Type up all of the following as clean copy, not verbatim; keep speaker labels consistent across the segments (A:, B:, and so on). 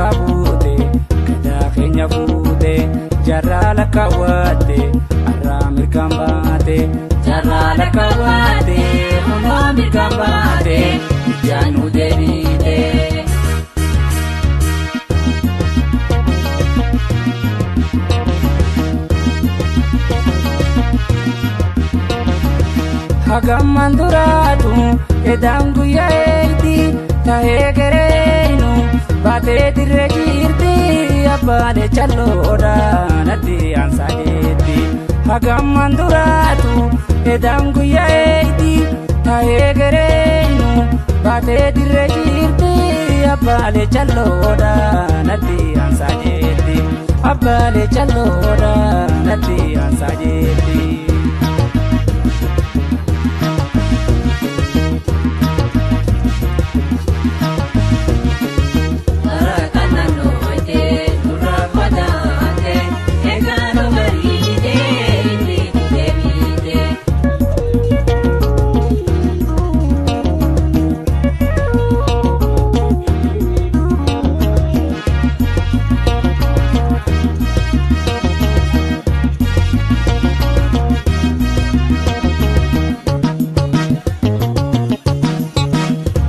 A: duukaa buute gadaa keenya fuute jaarraa lakkaawwatte har'aa mirgaan baate jaarraa lakkaawwatte kunoo mirgaan baate ijaan nu deebite. Hagammaan duraatu edaan guyyaa eegdi tahee gereenu baatee dirree jirti abbaalee calloodha natti aansaa jetti. Hagammaan duraatu edaan guyyaa eegdi tahee gereenu baatee dirree jirti abbaalee calloodha natti aansaa jetti. Abbaalee calloodha natti aansaa jetti.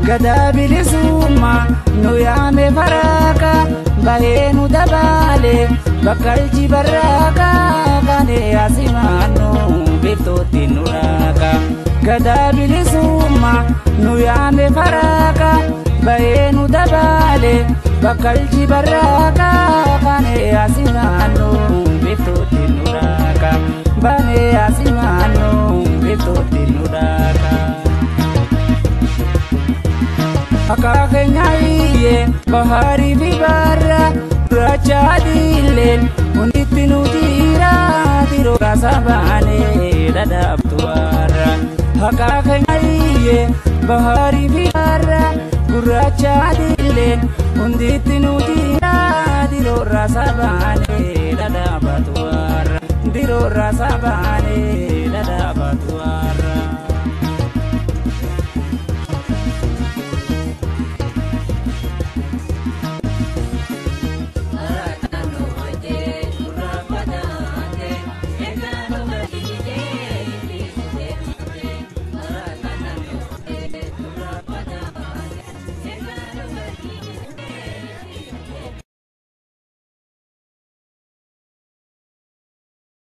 A: Gadaa bilisummaa nu yaame faraaqa bahee nu dabaale bakkalchi barraaqa kaanee asimaannu biiftuutti nu raaqa. Gadaa bilisummaa nu yaame faraaqa bahee nu dabaale bakkalchi barraaqa kaanee asimaannu biiftuutti nu raaqa. Baanee asimaannu biiftuutti nu raaqa. Akka iyyee baharii fi barra gurraacha adiilleen hunditti nu jira diroo kaasa baanee dhadhaabtu warra. Akka iyyee baharii fi barra gurraacha adiilleen hunditti nu jira diroo raasa baanee dhadhaabatu warra. Diroo raasa baanee dhadhaabatu warra.